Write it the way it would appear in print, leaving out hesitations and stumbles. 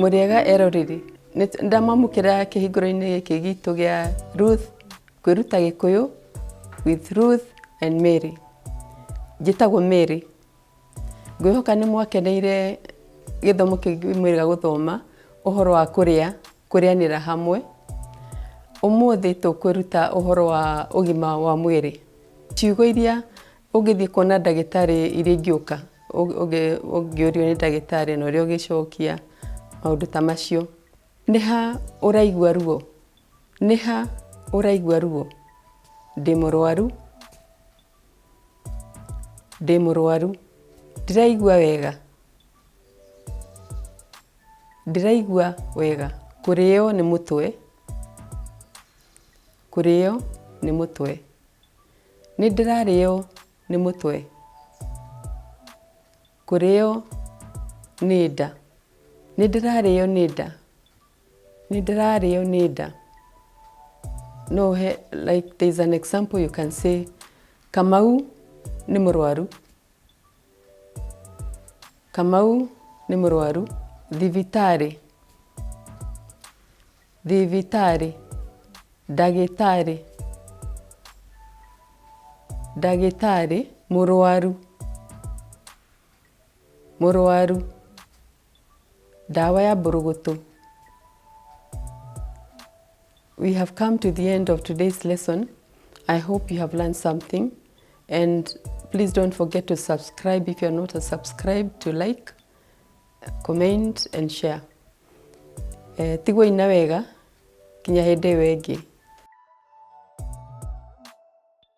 Mũrĩega eroreri, ndamamũkĩra kĩhingũro-inĩ gĩkĩ gitũ gĩa Ruth kwĩruta Gĩkũyũ with Ruth and Mary. Njĩtagwo Mary. Ngwĩhoka nĩ mwakeneire gĩthomo kĩu mwĩrĩga gũthoma ũhoro wa kũrĩa, kũrĩanĩra hamwe. Ũmũthĩ tũkwĩruta ũhoro wa ũgima wa mwĩrĩ. Ciugo iria ũngĩthiĩ kuona ndagĩtarĩ iria ingĩũka ũngĩũrio nĩ ndagĩtarĩ na ũrĩa ũngĩcokia maũndũ ta macio. Nĩ ha ũraigua ruo? Nĩ ha ũraigua ruo? Ndĩ mũrwaru. Ndĩ mũrwaru. Ndiraigua wega. Ndiraigua wega. Kũrĩo nĩ mũtwe. Kũrĩo nĩ mũtwe. Nĩ ndĩrarĩo nĩ mũtwe. Kũrĩo nĩ nda. Nĩ ndĩrarĩo nĩ nda. Nĩ ndĩrarĩo nĩ nda. No he, like there is an example you can say, Kamau nĩ mũrwaru. Kamau nĩ mũrwaru. Thibitarĩ. Thibitarĩ. Ndagĩtarĩ. Ndagĩtarĩ. Mũrwaru. Mũrwaru. Ndawa ya mbũrũgũtũ. We have come to the end of today's lesson. I hope you have learned something. And please don't forget to subscribe if you're not a subscribe, to like, comment and share. Eh, tigwo ina wega kinya hĩndĩ ĩyo ĩngĩ.